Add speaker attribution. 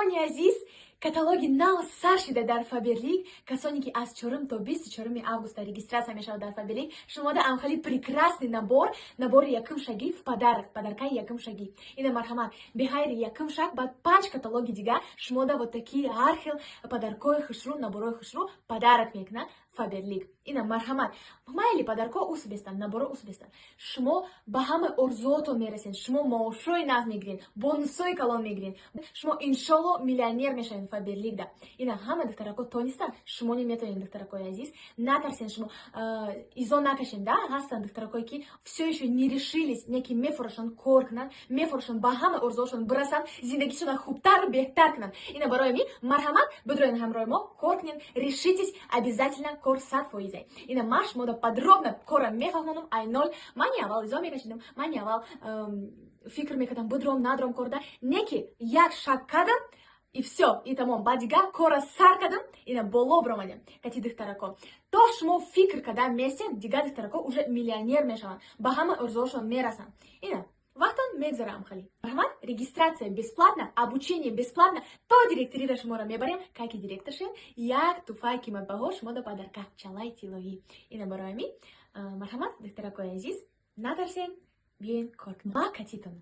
Speaker 1: Духтаракони азиз, каталоги нав сар шида дар Фаберлик. Касоне ки аз 4 то 24 августа регистрация мешавад дар Фаберлик, шумода амхали прекрасный набор, набори якум шаги в подарок, подаркаи якум шаги. Ина, марҳамат, беҳайри якум шаг, баъд панҷ каталоги дига шумода вот такие ҳар хел подаркои хушрӯ, наборои хушрӯ подарок мекунад Фаберлик. Ина, марҳамат, майли, подарко усубестанд, наборо усубестанд. Шумо ба ҳамаи орзуотон мерасед, шумо маошҳои нав мегиред, бонусҳои калон мегиред, шумо, иншолло, миллионер мешавед Фаберликда. Ина, ҳама духтарако тонистанд, шумо неметонед. Духтаракои азиз, натарсен, шумо изо накашен. Да, ҳастанд духтаракое, ки все еще не решились, неки мефурӯшанд кор кунанд, мефурӯшанд ба ҳамаи орзуҳошон бирасанд, зиндагишонро хубтару беҳтар кунанд. Ина, барои ми, марҳамат, бидроен, ҳамроҳи мо кор кунед. Решитесь обязательно, кор 100%. Ина, ман шумода подробно кора мефаҳмонам ай нол. Мани аввал изо мекашидам, мани аввал фикр мекардам, будром, надром корда, неки як шаг кардам и все, и тамом. Баъд дигар кора сар кардам, ина, боло биромадем кати духтарако. То шумо фикр карда местед, дигар духтарако уже миллионер мешаванд, ба ҳама орзуҳошон мерасанд. Ина, вақтон мегзарам хали. Марҳамат, регистрация бесплатно, обучение бесплатно. То директорира шуморо мебарем, как и директор шем, як туфаи қиматбаҳо шумо подарка, чалаи тиллоӣ. Ина, барои ми, марҳамат, духтаракои азиз, натарсен, биёен кор кунем. Ма катитон.